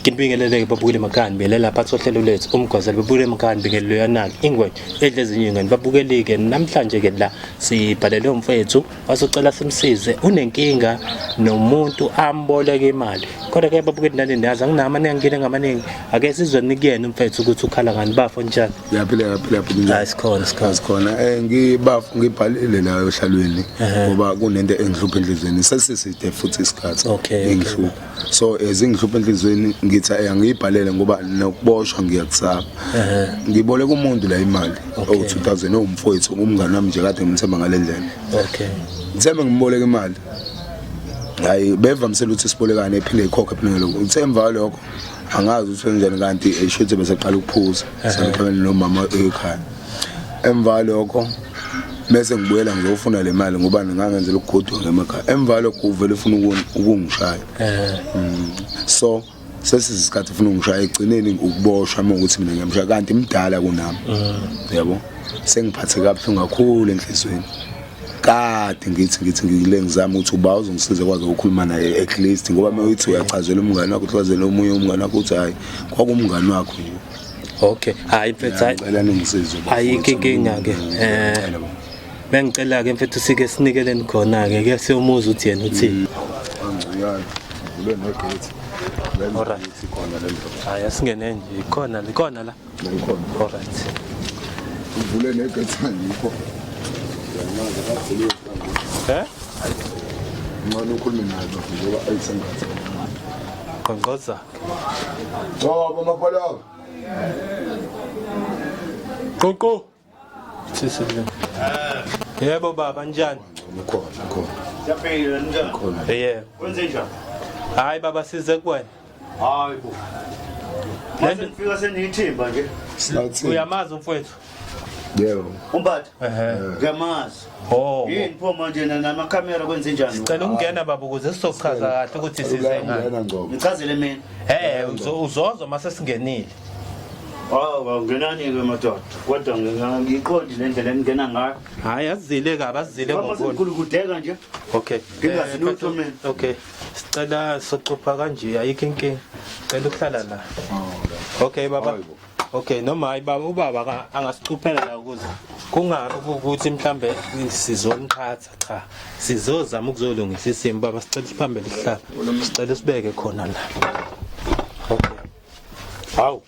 Ngibingeleleke babukele emakhaya ngibelela phansi ohlelo lethu umgwazelo babukele emakhaya ngibingelelo yanaki ingwe edle ezinye ingane babukelike namhlanje ke la sibhalele umfethu wasocela simsize unenkinga nomuntu amboleke imali kodwa ke babukeli nani niyazi anginama ningangena ngamaningi ake sizwe nikuyena umfethu ukuthi ukhala ngani bafo njani Yaphila yaphila yaphila. Hayi sikhona sikhona. Sikhona eh ngibaf ngibhalile la ohlalweni ngoba kunento engihlupha enhlizweni sesiside futhi isikhathi engihlupha. So ezingihlupha enhlizweni ngithi eh angiyibhalele ngoba nokuboshwa ngiyakusaba. Ngiboleka umuntu la imali owu 2000 owumfowethu umngane wami nje kade ngimthemba ngalendlela. Okay. Ngithemba ngimboleka imali. Hayi bevamisela ukuthi sibolekane ephinde ikhokhe ephinde lokho. Ngithe emva kwalokho angazi ukuthi kanjani kanti eshuthi bese qala ukuphuza sekuxabene nomama ekhaya emva lokho bese ngibuyela ngizofuna le mali ngoba ngangenzela ukugoduka ngemakhaya emva lokho uvele ufuna ukungishaya so sesisikhathi ufuna ungishaya egcineni ukuboshwa uma ukuthi mina ngiyamshaya kanti mdala kunami yabo sengiphatheke kabuhlungu kakhulu enhlizweni kade ngithi ngithi ngile ngizama ukuthi uba uzongisiza kwazi ukukhuluma naye at least ngoba uma uthi uyachazela umngane wakho uchazela omunye umngane wakho uthi hayi kwakumngane wakho nje. Okay, hayi mfethu hayi. Ngicela ningisize. Ayikho inkinga ke. Eh. Bengicela ke mfethu sike sinikeleni khona ke ke siyomuza uthi yena uthini. Angiyani. Uvule negate. Alright. Khona le ndlu. Hayi asingene nje khona likhona la. Ngikhona. Alright. Uvule negate ngikho. Eh? Ngcono ukhulume naye bafo ngoba ayisengathi. Ngqongqoza. Ngoba mapholoko. Qoqo. Sisi. Yebo baba njani? Ukhona khona. Siyaphila njani? Khona. Yebo. Kwenze njani? Hayi baba size kuwena. Hayi bo. Mase nifika seniyithimba nje. Silathi. Uyamazi umfowethu? Yebo. Umphathi. Ehhe. Ngiyamazi. Oh. Yini pho manje namakhamera kwenze njani? Sicela ukungena baba ukuze sizochaza kahle ukuthi size ngani. Ungena ngcobo. Ngichazele mina. Eh uzozwa mase singenile. Hawu awungenani-ke madoda. Kodwa ngiyiqondi le ndlela eningena ngayo. Hayi azile kabi azile Ngoba ngobona. sengigulukudeka nje. Okay. Ngingazi Eh, lutho mina. Okay. Sicela socupha kanje ayikho inkinga. Cela ukuhlala la. Okay baba. Okay noma hayi baba ubaba angasicuphela la ukuze kungabi ukuthi mhlambe sizoniqhatha cha sizozama ukuzolungisa isimo baba sicela siphambele isihlalo sicela sibeke khona la. Okay. Hawu.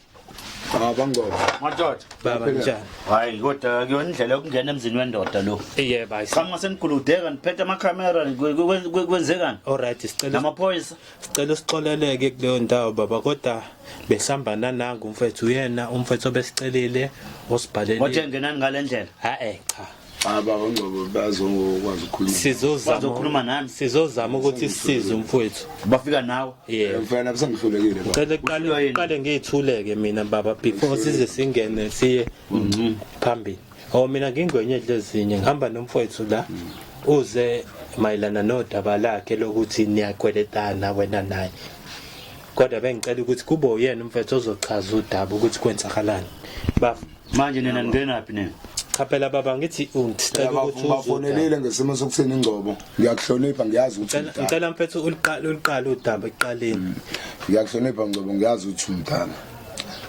Ah bangoba. Madoda. Baba njani? Hayi kodwa akuyona indlela yokungena emzini wendoda lo. Yebo hayi. Cha seniguludeka niphethe amakhamera kwenzekani? Alright sicela Namaphoyisa. Sicela usixoleleke kuleyo ndawo baba kodwa besihamba nangu umfethu uyena umfethu obesicelile osibhalele. Kodwa ngenani ngale ndlela. Ha eh cha. Ah baba ngcobo bazokwazi ukukhuluma. Sizozama Bazokhuluma nami. Sizozama ukuthi sisize umfowethu. Bafika nawe. Yebo. Mfana sengihlulekile baba. Cela Uhlulwa qale yini? qale ngiyithuleke mina baba before size singene siye phambili. Oh mina ngingwenye edle ezinye ngihamba nomfowethu la uze mayelana nodaba lakhe lokuthi niyakweletana wena naye. Kodwa bengicela ukuthi kube uyena umfethu ozochaza udaba ukuthi kwenzakalani. Bafo Manje nina ningenaphi nina? Cha phela baba ngithi ungicela ukuthi uze Bafonelile ngesimo sokuthini ingcobo. Ngiyakuhlonipha ngiyazi ukuthi Ngicela umdala. ngicela mfethu uliqale uliqale udaba ekuqaleni. Ngiyakuhlonipha ngcobo ngiyazi ukuthi umdala.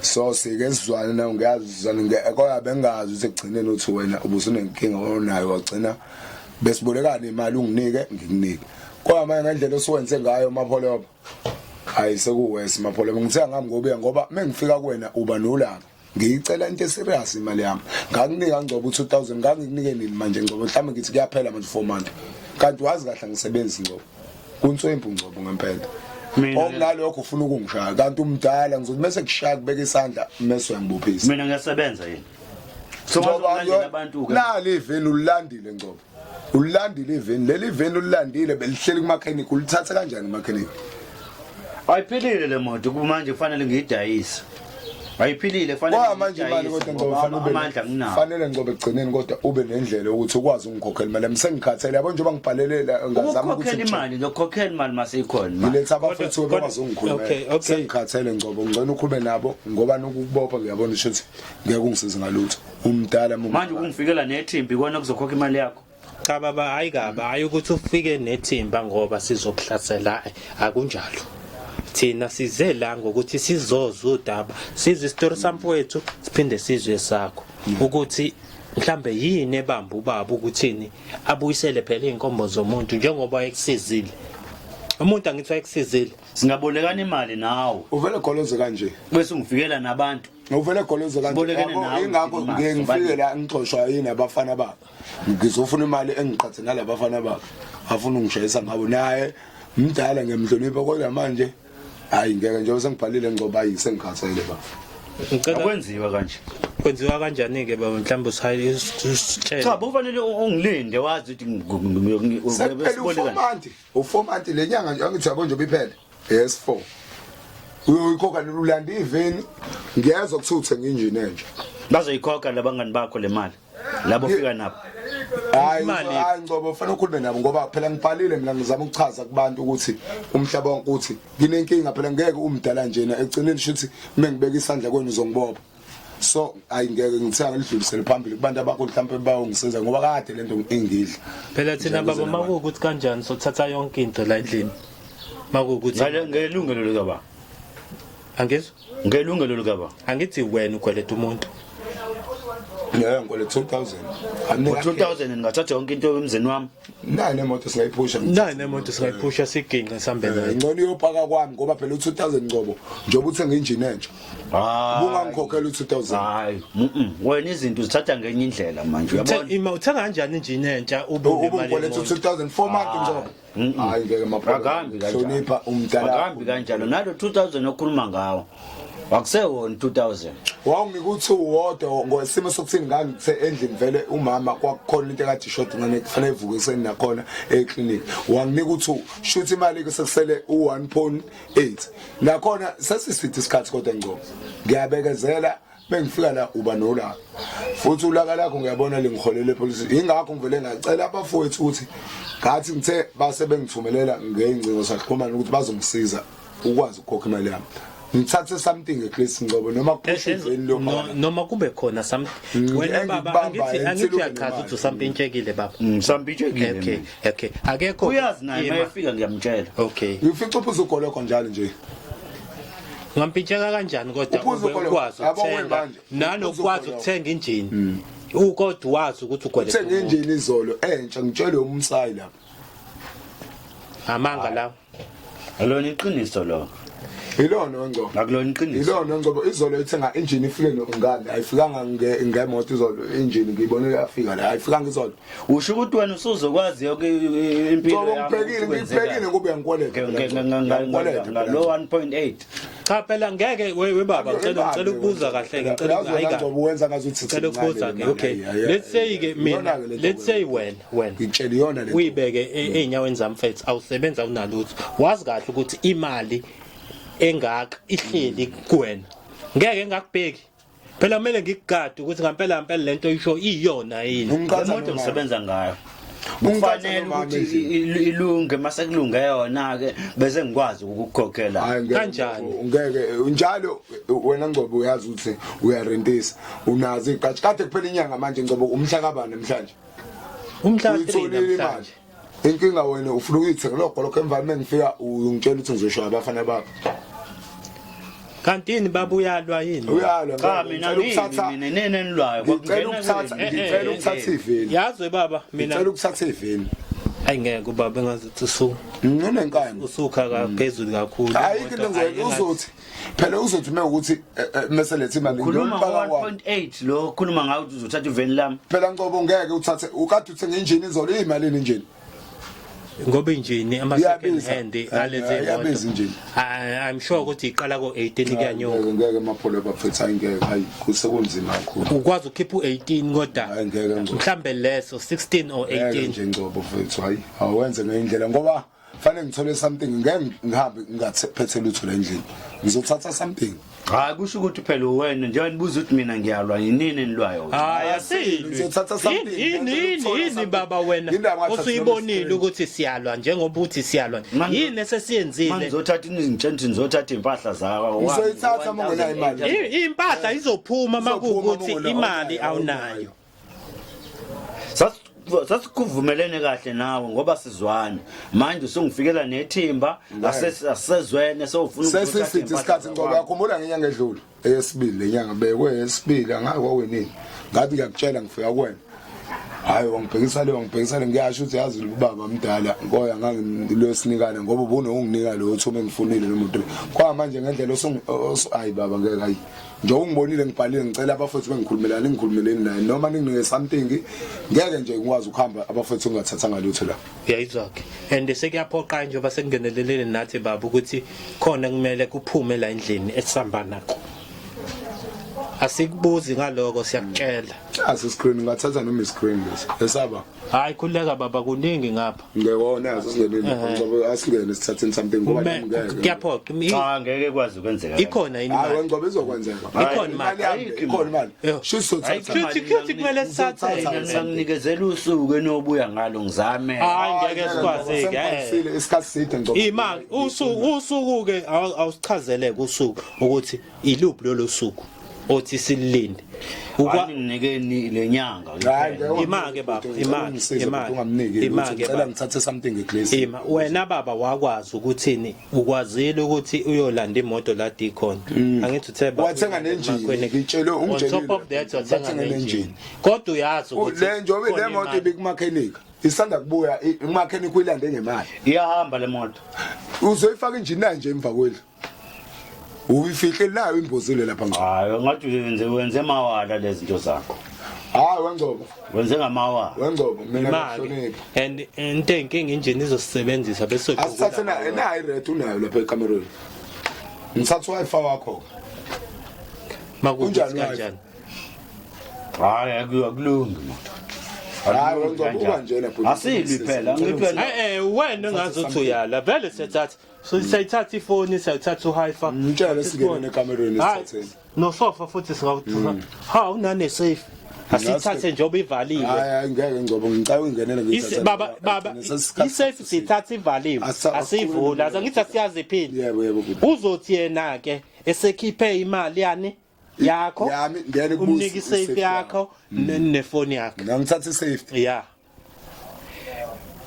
So sike sizwane nawe ngiyazi sizwane kodwa bengazi ukuthi ekugcineni uthi wena ubusunenkinga onayo wagcina besibolekana imali unginike ngikunike. Kodwa manje ngendlela osuwenze ngayo mapholoba. Hayi sekuwesi mapholoba ngithe ngami ngobuya ngoba mengifika kuwena uba nolaka. Ngiyicela into eserious imali yami. Ngakunika ngcobo u2000 ngangikunike nini manje ngcobo mhlawumbe ngithi kuyaphela manje 4 months. Kanti wazi kahle angisebenzi ngcobo. Kunswempu ngcobo ngempela. Mina Okunalokho ufuna ukungishaya kanti umdala ngizothi mase kushaya kubeka isandla mese uyangibophisa. Mina ngiyasebenza yini? So Ngoba ngazolandela abantu ke. Nali iveni ulilandile ngcobo. Ulilandile iveni leli iveni ulilandile belihleli kumakhenikhi ulithatha kanjani kumakhenikhi? Ayiphilile le moto kumanje kufanele ngiyidayise. Ayiphilile kufanele Kwa manje imali kodwa ngcobo fanele ube amandla nginawo. fanele ngcobo ekugcineni kodwa ube nendlela yokuthi ukwazi ukungikhokhela imali yami sengikhathele yabo njengoba ngibhalele la ngazama Ukukhokhela ukuthi imali ngiyokhokhela imali masikhona imali. ngiletha abafethu Kodwa- bekwazi ungikhulumela Okay, okay. sengikhathele ngcobo ngcono ukhulume nabo ngoba nokukubopha ngiyabona ukuthi ngeke ungisize ngalutho umdala Manje ukungifikela nethimba ikona kuzokhokha imali yakho. Cha baba hayi kabi hayi ukuthi ufike nethimba ngoba sizokuhlasela akunjalo. Thina size la ngokuthi sizozwa udaba, sizwe isitori samfowethu, siphinde sizwe sakho ukuthi mhlambe yini ebamba ubaba ukuthini abuyisele phela izinkomo zomuntu njengoba ekusizile. Umuntu angithi wayekusizile. Singabolekana imali nawe. Uvele goloze kanje. Bese ungifikela nabantu. Uvele goloze kanje. Sibolekene Yabo, nawe Ingakho imali, ngike ngifike sobabili. la ngixoshwa yini abafana babo. Ngizofuna imali engiqhathe nalabafana babo. Afuna ungishayisa ngabo naye mdala ngiyamhlonipha kodwa manje hayi ngeke njengoba sengibhalile ngoba hayi sengikhathele baba. Ngicela Akwenziwa kanje. kwenziwa kanjani ke baba mhlawumbe usitshele. Cha, bofanele ungilinde wazi ukuthi Sekuphela sibolekane. u4 month, u4 month lenyanga nje angithi yabo nje iphele. Yes 4. Uyoyikhokha ulanda iveni ngiyezwa kuthiwa uthenga injini entsha. Bazoyikhokha labangani bakho le mali. Labo fika nabo. Hayi Imali. hayi Ngcobo ufanele ukhulume nabo ngoba phela ngibhalile mina ngizama ukuchaza kubantu ukuthi umhlaba wonke uthi nginenkinga phela ngeke umdala njena ekugcineni shuthi mengibeka isandla kwenu uzongibopha. So hayi ngeke ngithe angidlulisele phambili kubantu abakho mhlawumbe bayongisiza ngoba kade lento ingidla. Phela thina baba makuwukuthi kanjani sothatha yonke into la endlini. Makuwukuthi Ngale ngelungelo likaba. angizwa Ngelungelo likaba. angithi wena ukweleta umuntu. Ngeke ngikole 2000. Ngo 2000 ngingathatha yonke into emzini wami. Nayi nemoto singayiphusha. Nayi nemoto singayiphusha siginqe sihambe nayo. Ngcono iyopaka kwami ngoba phela u2000 Ngcobo njengoba uthenga injini entsha. Hayi. Ubungangikhokhela u2000. Hayi, mhm. Wena izinto uzithatha ngenye indlela manje uyabona. Ima uthenga kanjani injini entsha ube unemali Ubungikhokhela yemoto? u2000 4 months Ngcobo. Hayi ngeke maphola. Akahambi kanjalo. Hlonipha umdala. Akahambi kanjalo. Nalo 2000 okhuluma ngawo. Akusewona 2000. Wawunginika uthi uwodwa ngosimo sokuthi ngangithe endlini vele umama kwakukhona into ekade ishoda ngane kufanele ivuke ekuseni nakhona eclinic. Wanginika uthi shuthi imali ke sekusele u1.8. Nakhona sesisithi isikhathi kodwa Ngcobo. Ngiyabekezela bengifika la uba nolaka. Futhi ulaka lakho ngiyabona lingiholele epolice. Ingakho ngivele ngacela abafowethu ukuthi ngathi ngithe base bengithumelela ngeyingcingo saxhumana ukuthi bazongisiza ukwazi ukukhokha imali yami. Ngithathe something at least Ngcobo noma kuphusha iveni No- lokho. noma kube khona some wena baba engikubambayo, angithi angithi ngithile uyachaza ube ukuthi nemali. usampintshekile baba. Ngisampintshekile. Okay, okay. Akekho Uyazi naye Ima. mayefika ngiyamtshela. Okay. Ngifica uphuza ugoloko njalo nje. Ngampintsheka kanjani kodwa Uphuza ube ugoloko. ukwazi Yabo ukuthenga wemanje, nanokwazi uphuza ukuthenga injini. Ukodwa wazi ukuthi ukweleta. Uthenga umuntu. injini izolo entsha ngitshelwe umsayi lapha. Amanga lawo. Alona iqiniso lo. Ilona Ngcobo. Akulona iqiniso. Ilona Ngcobo izolo ithenga injini ifike ngani ayifikanga ngemoto izolo injini ngiyibone yafika la ayifikanga izolo. Usho ukuthi wena usuzokwazi yonke impilo Ngcobo yami. ngibhekile ngibhekile ngoba uyangikweleta. Ngalo 1.8. Cha phela ngeke we baba ngicela ngicela ukubuza kahle ngicela Yazi wena Ngcobo wenza ngazuthi ngicela ukubuza ke okay let's say ke mina let's say wena wena ngitshela iyona le uyibeke ey'nyaweni zami mfethu awusebenzi awunalutho wazi kahle ukuthi imali engaka ihleli kuwena ngeke ngakubheki phela kumele ngikugade ukuthi ngampela ngampela lento oyisho iyona yini Le Ungiqhatha moto nomama. ngisebenza ngayo. Ungiqhatha Kufanele nomama ukuthi endlini. ilunge mase kulunge yona ke bese ngikwazi ukukukhokhela. Hayi, ngeke, Kanjani? Ngeke njalo wena Ngcobo uyazi ukuthi uyarentisa unazo iqatshi kade kuphela inyanga manje Ngcobo umhla kabani namhlanje umhla 3 uyitholile imali namhlanje inkinga wena ufuna ukuyithenga lo golokho emva mengifika ungitshela ukuthi ngizoshaya abafana bakho kanti yini baba uyalwa yini uyalwa Cha ngeke. mina Ngicela ukuthatha mina nene enilwayo ngicela ukuthatha ngicela ukuthatha iveni yazi baba mina ngicela ukuthatha iveni ayi ngeke ubaba engazuthi usu nginenkani usukha kaphezulu kakhulu ayikho into engizoyenza uzothi phela uzothi uma ukuthi mese letha imali Khuluma ngiyolifaka kwami ngo-1.8 lo khuluma ngawo ukuthi uzothatha iveni lami. phela Ngcobo ngeke uthathe ukade uthenge injini izolo iyimalini injini ngoba injini ama second Iyabiza. hand ngalezi Iyabiza injini. I'm sure ukuthi iqala ko 18 kuyanyuka ngeke mapholo bafethu hayi ngeke hayi kusekunzima kakhulu ukwazi ukukhipha u18 kodwa Hayi, ngeke Ngcobo. mhlambe leso 16 or ngeke 18 nje Ngcobo mfethu hayi awenze ngendlela ngoba fanele ngithole something ngeke ngihambe ngingathethe lutho la endlini ngizothatha something Hayi kusho ukuthi phela wena njengoba nibuza ukuthi mina ngiyalwa yinini enilwayo. Hayi asilwi. Ngizothatha something. Yini yini yini baba wena Yindaba ngathatha usuyibonile noma ukuthi siyalwa njengoba uthi siyalwa. Manje- Yini esesiyenzile? Manje ngizothatha izintshentshi ngizothatha impahla zakho. Uzoyithatha uma ungenayo imali. Impahla izophuma Izophuma makuwukuthi uma imali ungenayo. awunayo. Sas Sasikuvumelene kahle nawe ngoba sizwana. Manje usungifikela nethimba, asesezwene sewufuna ukuthatha. Sesisithi isikhathi ngoba uyakhumbula ngenyanga edlule eyesibili lenyanga bekwe eyesibili angazi kwawenini. Ngathi ngiyakutshela ngifika kuwena. Hayi wangibhekisa le wangibhekisa le ngiyasho ukuthi yazi ubaba mdala ngoya ngangilosinikana ngoba ubunonginika lo thume ngifunile lo muntu. Kwa manje ngendlela osungu hayi baba ngeke hayi. Njengoba ungibonile ngibhalile ngicela abafowethu bengikhulumelani ngikhulumeleni naye noma ninginike something ngeke nje ngikwazi ukuhamba abafowethu ngingathathanga lutho la. Uyayizwa ke. And sekuyaphoqa njengoba sekungenelelele nathi baba ukuthi khona kumele kuphume la endlini esihamba nakho. Asikubuzi ngaloko siyakutshela. Asi screen ngathatha noma screen lesi. Esaba. Hayi khuleka baba kuningi ngapha. Ngewona asingene ngoba asingene sithatheni something ngoba nami ngeke. Kuyaphoqa. Cha ngeke kwazi ukwenzeka. Ikhona yini imali? Hayi ngoba izokwenzeka. Ikhona imali. Ikhona imali. Shuthi sothatha. Shuthi kuthi kumele sithathe. Nginikezela usuku enobuya ngalo ngizame. Hayi ngeke sikwazi ke. Isikhathi side ngoba. Imali usuku usuku ke awusichazeleke usuku ukuthi iluphi lolo suku othi sililinde Ukwanginikeni lenyanga. Ima ke baba, ima, ima. Ungamniki Ima ke ngicela baba. ngithathe something eglesi. Ima wena baba wakwazi ukuthini ukwazile ukuthi uyolanda imoto la ikhona. Angithi uthe baba Wathenga nenjini, Makhwene. ngitshele, On ungitshelile. top of that wathenga Wathenga nenjini. nenjini. Kodwa uyazi ukuthi Le njengoba le khona moto imali. ibikumakhenika isanda kubuya umakhenika uyilande ngemali. Iyahamba le moto. Uzoyifaka injini nayo nje emva kwendlu. Uyifihle nayo imbozile lapha ngco. Hayi ngathi wenze wenze mawala lezi zinto zakho. Hayi wengcobo. Wenze ngamawala. Wengcobo mina Imali. ngihlonipha. And into enkinga injini izosisebenzisa bese Asithathe na nayi red unayo lapha ekamerweni. Ngithatha wifi wakho. makuthi Unjani wife? kanjani. Hayi akulungi moto. Hayi wengcobo uba njena bhuti. Asilwi phela ngithi wena Eh eh wena engazi uthi uyala vele siyathatha. So siyayithatha ifoni siyayithatha uHifa. Ngitshele singene ekamerweni Hayi, sithatheni. Nosofa futhi singawuthatha. Ha unane safe. Asithathe njengoba ivaliwe. Hayi hayi ngeke ngcobo ngicela ungenele Isi- Baba baba isafe sithatha ivaliwe. Asivuli. Angithi asiyazi iphini. Yebo yebo bhuti. Uzothi yena ke esekhiphe imali yani yakho Yami ngene kubusi umnike isafe yakho nefoni yakho. Ngangithatha isafe. Yeah.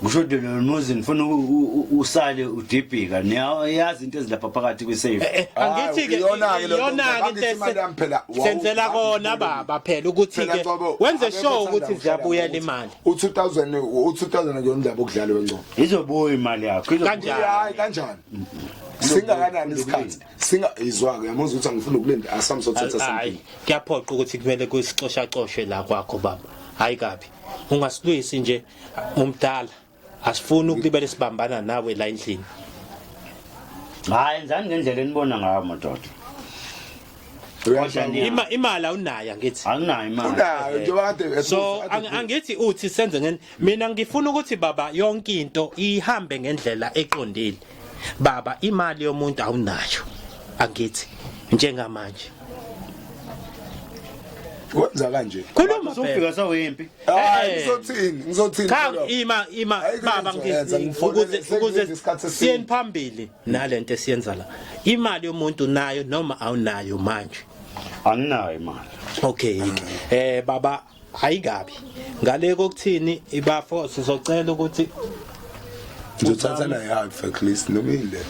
Kusho ukuthi lo muzi ngifuna usale udibhika niyazi into ezilapha phakathi kwi-safe. Eh, eh, angithi ke Iyona-ke le nto, iyona ke angithi imali yami phela, senzela kona baba phela ukuthi Phela ke Ngcobo, wenze akekho sure othanda ukuthi ukuhlala ziyabuyela ngokuthi imali. U2000 u2000 akuyona indaba okudlala wengcobo. Izobuya imali yakho. izobuya. Kanjani? Hayi kanjani? Singakanani isikhathi? Singa izwa ke yamuzwa ukuthi angifuni ukulinda asamsothatha Hayi something. kuyaphoqa ukuthi kumele kusixoshaxoshwe la kwakho baba. Hayi kabi. Ungasilwisi nje umdala. Asifuni ukulibele sibambana nawe la endlini. Hayi enzani ngendlela enibona ngayo madoda. Uyashaya. Ima imali awunayo angithi. Anginayo imali. Unayo njengoba kade So angithi uthi senze ngen mina ngifuna ukuthi baba yonke into ihambe ngendlela eqondile. Baba imali yomuntu awunayo. Angithi njengamanje. Wenza kanje. Khuluma phela. Usufika sawimpi. Hayi Eh. ngizothini? Ngizothini? Cha phela? ima ima Ayikho baba into engizoyenza, ngifonele, ukuze sekuningi ukuze isikhathi eside. siyeni phambili nalento esiyenza la. Imali yomuntu nayo noma awunayo manje. Anginayo imali. Okay ke. Eh baba ayikabi. Ngale kokuthini ibafo sizocela ukuthi Ngizothatha naye half at least noma ile.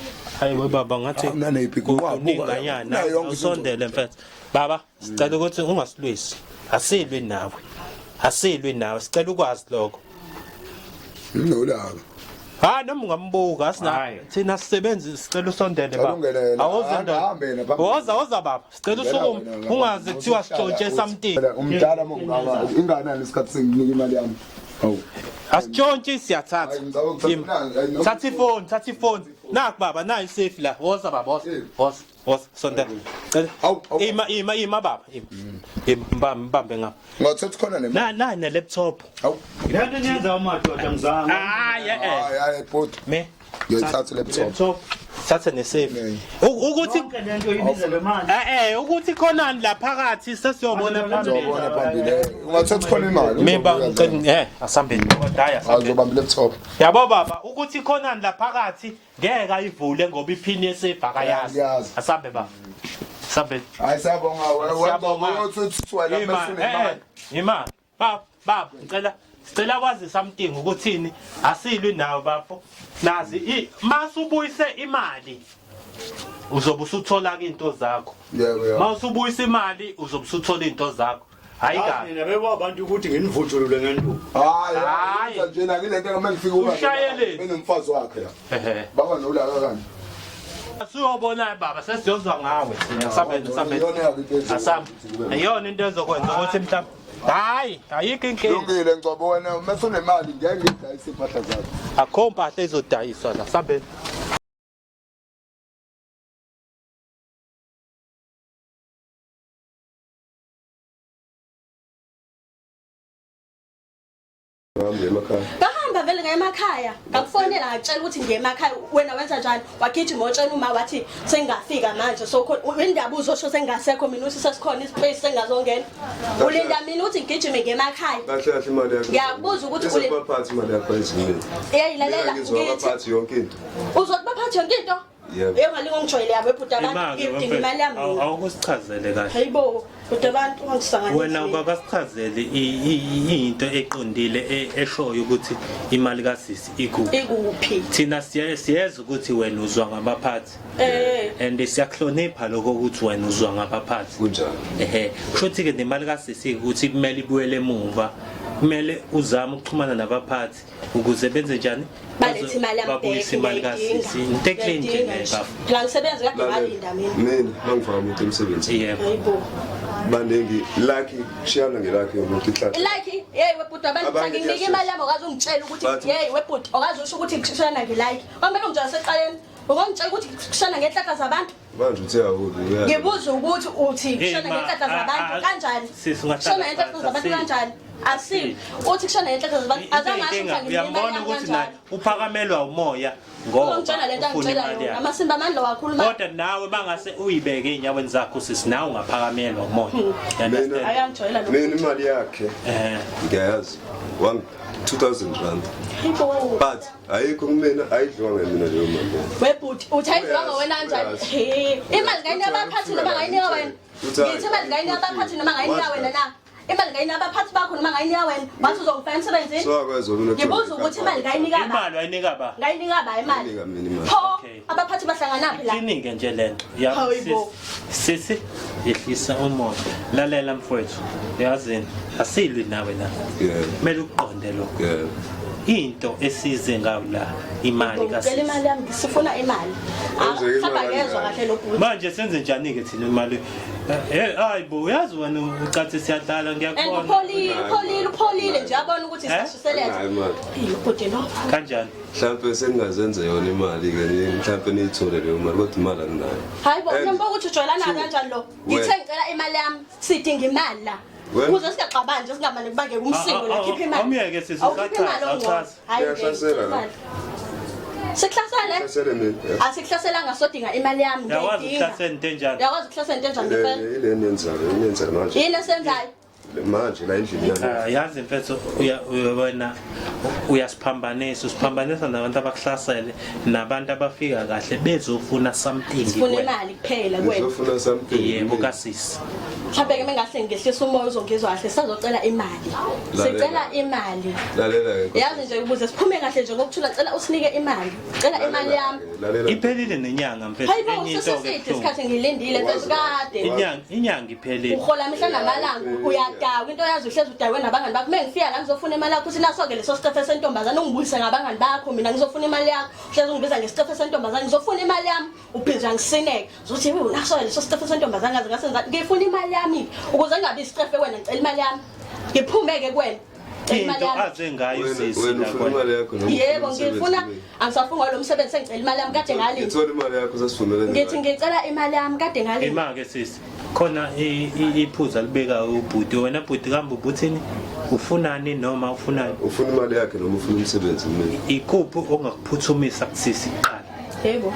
hayi we baba ngathi Ah, unaneyiphi? Buka, kuninganyana unayo yonke usondele mfethu. Baba sicela ukuthi ungasilwisi. Asilwi nawe. Asilwi nawe sicela ukwazi lokho. Nolaka. Ha noma ungambuka asina Hhayi. thina sisebenzi sicela usondele Cela baba. ungene yena. Awuze ndoda. Ahambe yena phambili. Woza woza baba. Sicela usukume ungaze kuthiwa sitshontshe something. Phela umdala mongaka inganani isikhathi senginika imali yami. Hawu. Asitshontshi siyathatha. Hayi, ngicabanga ukuthatha- Ima. Hayi, noma- Thatha ifoni, thatha ifoni. Naku baba, nayi isafe la. Woza baba, woza. Eh. Woza, woza, sondela. Cela. Hawu, hawu. Ima, ima, ima baba. Ima. Ima, mbambe, mbambe ngapha. Ngathatha khona nemali. Na na ne laptop. Hawu. Le nto niyenza amadoda mzangu. Hayi eh. Hayi hayi bhuti. Me. Ngiyothatha laptop. Laptop. Thatha ne safe. Ne. Ukuthi Yonke le nto ibiza le mali. eh eh ukuthi khonani la phakathi sesiyobona phambili. Ngizobona phambili. Ungathatha khona imali. Memba ngicela eh asambeni. Hayi asambeni. Azobamba laptop. Yabo baba ukuthi khonani la phakathi ngeke ayivule ngoba iphini yesafe akayazi. Akayazi. Asambe baba. Asambe. Hayi siyabonga Siyabonga. uyothi wena Ima bese unemali. eh ima. Baba baba ngicela Sicela kwazi something ukuthini asilwi nawe bafo. Nazi masubuyise imali uzobe usuthola ke into zakho. Yebo yebo. Mawusubuyisa imali uzobe usuthola into zakho. Hayi kabi. Nina bebo abantu ukuthi nginivutshulule ngenduku. Hayi, Hayi. hayi nje la kulento uma ngifika uba Ushayeleni. benomfazi wakhe la. Ehe. Baba nolaka kanje. Asiyobona baba sesiyozwa ngawe thina sambeni sambeni. Iyona yakho into ezokuthi Asambe. kube. Iyona into ezokwenza ukuthi mhlawumbe hayi ayikho inkinga. Lungile ngcobo wena uma sunemali ngeke ngidayise impahla zakho. Akho mpahla ezodayiswa la sambeni. Ngihambe emakhaya. Ngahamba vele ngaye emakhaya ngakufonela ngakutshela ukuthi ngiye emakhaya wena wenza njani wagijima otshela uma wathi sengingafika manje so indaba uzosho sengingasekho mina uthi sesikhona ispace sengingazongena ulinda mina ukuthi ngigijime ngiye emakhaya Kahle kahle imali yakho. Ngiyakubuza ukuthi Izobaphathi imali yakho ayizimile. Eyayilalela Ngizwa ngithi abaphathi yonke into. uzothi baphathe yonke into Yebo. Yebo ngalinga ongijwayele yabo ebhuti abantu Imake ngidinga imali yami mina. awukusichazele kahle. Hayibo bhuti abantu ungisanganisa. Wena ukakasichazeli into eqondile eshoyo ukuthi imali kasisi ikuphi. Ikuphi? Thina siyeza ukuthi wena uzwa ngabaphathi. Eh. And siyakuhlonipha lokho ukuthi wena uzwa ngabaphathi. Kunjalo. Ehe, kusho ukuthi ke nemali kasisi ukuthi kumele ibuyele emuva. Kumele uzame ukuxhumana nabaphathi ukuze benze njani? Balethe imali yami Babuyise imali kasisi. Into eclean nje le bafo. Phela ngisebenza kade ngalinda mina. Mina mangifaka umuntu emsebenzini. Yebo. Hayibo. Baningi lucky shiyana ngelakhi yomuntu inhlanhla. Like hey webhuti abantu Abanye nginika imali yami okaze ungitshela Bathi- ukuthi hey webhuti okaze usho ukuthi kushana ngelike. Kwamele ungitshela seqaleni. Ungangitshela ukuthi kushana ngenhlahla zabantu. Manje uthe awuli uyazi. Ngibuza ukuthi uthi Hey, kushana ma, ngenhlahla zabantu kanjani? sisi, ungahlala Kushana ngenhlahla phansi, zabantu asili. kanjani? Asili. Uthi kushana ngenhlahla zabantu azange asho ukuthi anginika imali Uyambona yami ukuthi naye kanjani. uphakamelwa umoya ngoba Ungangitshela lento ufuna angitshela imali yona. yakhe. Amasimba amandla wakhuluma. Kodwa nawe bangase uyibeke ezinyaweni zakho sisi nawe ungaphakamelwa umoya. You understand? Ayangijwayela lo. Mina imali yakhe Eh. ngiyayazi. 1 2000 rand. Hayibo. But ayikho kumina ayidliwanga mina leyo mali. leyo. Webhuti uthi ayidliwanga Uyazi, wena kanjani? uyazi. He, imali ngayinika abaphathi noma ngayinika wena? Uthi hayi, Ngithi imali ngayinika abaphathi noma ngayinika wena na? Imali ngayinika abaphathi bakho noma ngayinika wena? Wathi uzongifaka emsebenzini? So akwazi mina Ngibuza ukuthi imali ngayinika ba? Imali wayinika ba? Ngayinika ba imali? Ngayinika mina imali. Pho, Okay. abaphathi bahlanganaphi la? Iqinike nje lento. Ya Hayibo. sisi sisi, yehlisa umoya. Lalela mfowethu. Yazini asilwi nawe la. Yeah. Kumele ukuqonde lokho. Yeah. Into esize ngayo la imali Ngicela kasisi. imali yami, sifuna imali. Ah, Kwenzeka Mhlawumbe imali akezwa kangaka. kahle lo bhuti. Manje senze njani ke thina imali? Eh hayi bo uyazi wena ucathi siyadlala And ngiyakubona. upholile, upholile, upholile nje yabona ukuthi Eh? sishiselele. Hayi imali. Hey, lo bhuti lo. Kanjani? Mhlawumbe sengingazenza yona imali ke mhlawumbe niyithole leyo mali kodwa imali anginayo. Hayi bo, And uyambuka ukuthi ujwayelana two, kanjani lo? wena- Ngithe ngicela imali yami, sidinga imali la. Wena- Ukuze singaxabani nje singamane kubangeke umsindo la khipha imali. Awumyeke sisi, Awukhiphe imali usachaza, ongcono. awuchaza. Hayi, Uyahlasela la. imali. Sikuhlasele? Hlasele mina. Yeah. Asikuhlaselanga sodinga imali yami Uyakwazi ngiyayidinga. ukuhlasela into enjani? Uyakwazi ukuhlasela into enjani ngempela? Ile niyenzayo, niyenza manje. Yini esenzayo? Manje la endlini yami. Ah, yazi mfethu wena uyasiphambanisa usiphambanisa nabantu abakuhlasele nabantu abafika kahle bezofuna something Sifuna kuwena. imali kuphela kuwena. Ngizofuna something. Yebo kasisi. Mhlawumbe ke mengahle ngehlisa umoya uzongizwa kahle sazocela imali. Lalela. Sicela imali. Lalela ke. Yazi nje ukuze siphume kahle nje ngokuthula cela usinike imali. Cela imali yami. Lalela. Iphelile nenyanga mfethu. Hayibo Enye into ke sesiside ebuhlungu. isikhathi ngilindile mfethu kade. Inyanga iphelile. Uhola mihla namalanga uyadawa into yazi uhlezi udawe nabangani bakho. Mengifika la ngizofuna imali yakho uthi naso ke leso sicefe sentombazane ungibuyise ngabangani bakho mina ngizofuna imali yakho. Uhlezi ungibiza ngesicefe sentombazane ngizofuna imali yami ubhizi angisineke. Uzothi hey unaso leso sicefe sentombazane ngaze ngasenza ngifuna imali yami ukuze ngingabi isicefe wena ngicela imali yami. Ngiphume ke kuwena. Ngicela imali Into yami. aze ngayo Wena sisi wena la ufuna kuwena. imali yakho noma Yebo ufuna umsebenzi ngifuna kumina? angisafunga lo msebenzi sengicela imali yami kade ngalinda. Ngithola imali yakho sasivumelene. Ngithi ngicela imali yami kade ngalinda. Ima ke sisi. Khona iphuza libeka ubhuti wena bhuti kambe ubuthini ufunani noma ufunani? Ufuna imali yakhe noma ufuna umsebenzi kumina? Ikuphi ongakuphuthumisa kusisi kuqala? Yebo.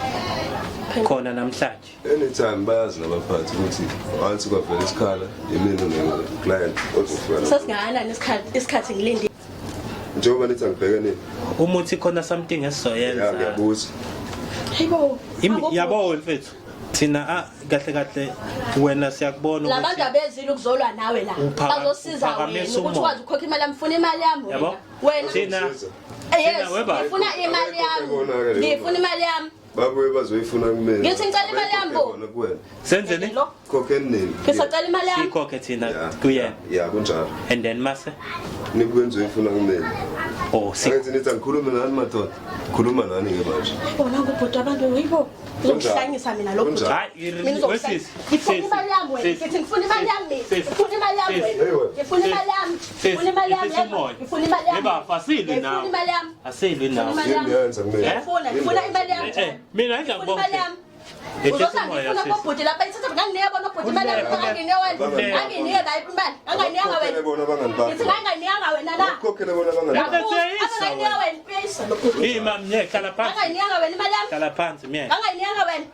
Khona namhlanje. Anytime bayazi nabaphathi ukuthi once kwavela isikhala yimina ne-client ozofika. Sesingakanani isikhathi ngilindile. Njengoba nithi angibheke nini? Uma uthi khona something Ya esizoyenza. ngiyabuza. Hayibo. Yabo mfethu. Thina kahle kahle wena siyakubona La bantu ukuthi abezile ukuzolwa nawe la. Bazosiza wena uphakamisa ukuthi umoya. ukwazi ukukhokha imali yami. Ngifuna imali yami Yabo? wena. Wena. Thina Yes, thina weba. ngifuna imali yami. Abayikhokhe bona-ke leyo Ngifuna imali yami. Babuye bazoyifuna kumina. Ngithi ngicela imali yami bo. Abayikhokhe bona kuwena. Senzeni? Lo Khokheni nini? ngisacela imali yami. Sikhokhe thina Ya. kuyena. Ya kunjalo. And then mase Nibuye nizoyifuna kumina. oh si Angithi nithi angikhulume nani madoda. Khuluma nani ke manje. Bona ngubhuti abantu yibo. Uzokuhlanyisa mina lo bhuti. Kunjalo. Hayi, Mina uzokuhlanyisa. wesisi. Ngifuna imali yami wena. Sisi. Ngithi ngifuna imali yami mina. Sisi. Ngifuna imali yami Sisi. wena. Hey, wena. Ngifuna imali yami. Sisi. Ngifuna imali yami. Yehlisa umoya. Ngifuna imali yami. Yeba, asilwi Ngifuna nawe. imali yami. Asilwi nawe. Ngifuna imali yami. Yini yenza kumina? Eh? Ngifuna imali yami. Eh, mina Ngifuna imali ngiyakubona. yami. Yehlisa Uzothi umoya angifuna sisi. kobhuti lapha ithatha nganginike bona obhuti imali yami Khululeka. nganginike wena. Khululeka. Nganginike la imali. Nganginike wena. Abakhokhele bona abangani bakho. Ngithi nganginike wena na. Abakhokhele bona abangani bakho. Yabe siyayisa Anganginike wena. wena. Uyayisa lo bhuti. Ima mnye hlala phansi. Anganginike wena imali yami. Hlala phansi mye. Anganginike wena.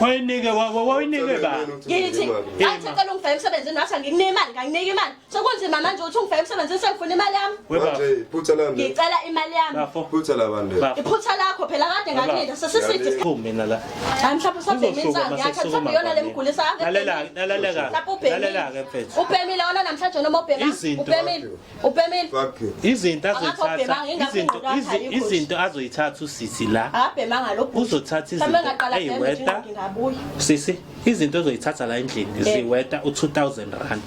Wayinike wayinike ba. Ngithi ngathi cela ungifake emsebenzini wathi angikunike imali nganginike imali. Sekunzima manje ukuthi ungifake emsebenzini sengifuna imali yami. Weba. Manje iphutha lami. Ngicela imali yami. Bafo. Iphutha labantu. Bafo. Iphutha lakho phela kade ngakulinda sesiside. Chu mina la. Hayi mhlawumbe usabhema Uzosuka insangu mase yakhe kusukuma. mhlawumbe iyona lemgulisa. Lalela lalela Mhlawumbe ubhemile. Lalela ke mfethu. Ubhemile wona namhlanje noma ubhema? Izinto. Ubhemile. Ubhemile. Fuck you. Izinto Akakho azoyithatha ubhemanga, ingakho izinto ingqondo yakhe ayikho nje. izinto azoyithatha usisi la. Akabhemanga lo bhuti. Uzothatha Mhlawumbe izinto engaqala abheme nje eyiweta. ngingabuya. Sisi izinto ozoyithatha la endlini ziweta u2000 rand.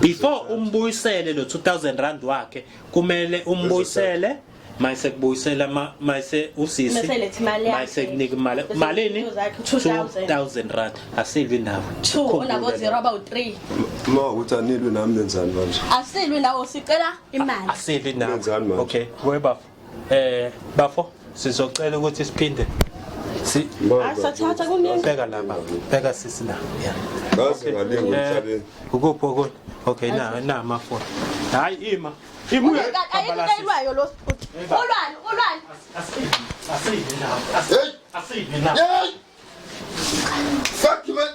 Before umbuyisele lo 2000 rand wakhe kumele umbuyisele mayise kubuyisela mayise usisi Mase letha imali yakhe. mayise kunika imali Bese malini izinto zakhe, 2000. 2000 rand asilwi nawe 2 onabo 0 abawu 3. Ma ukuthi anilwi nami nenzani manje? Asilwi nawo sicela imali. asilwi nawe Nenzani manje? okay we bafo bafo sizocela ukuthi siphinde si Asathatha kuningi. bheka la bafo bheka sisi la yeah Ngaze ngalinga emhlabeni. ukuphi okunye okay na amafoni hayi ima ibuye Ayikho into ayilwayo lo bhuti. Ulwani, ulwani. asilwi nawe Hey! asilwi nawe Hey! Fuck you man.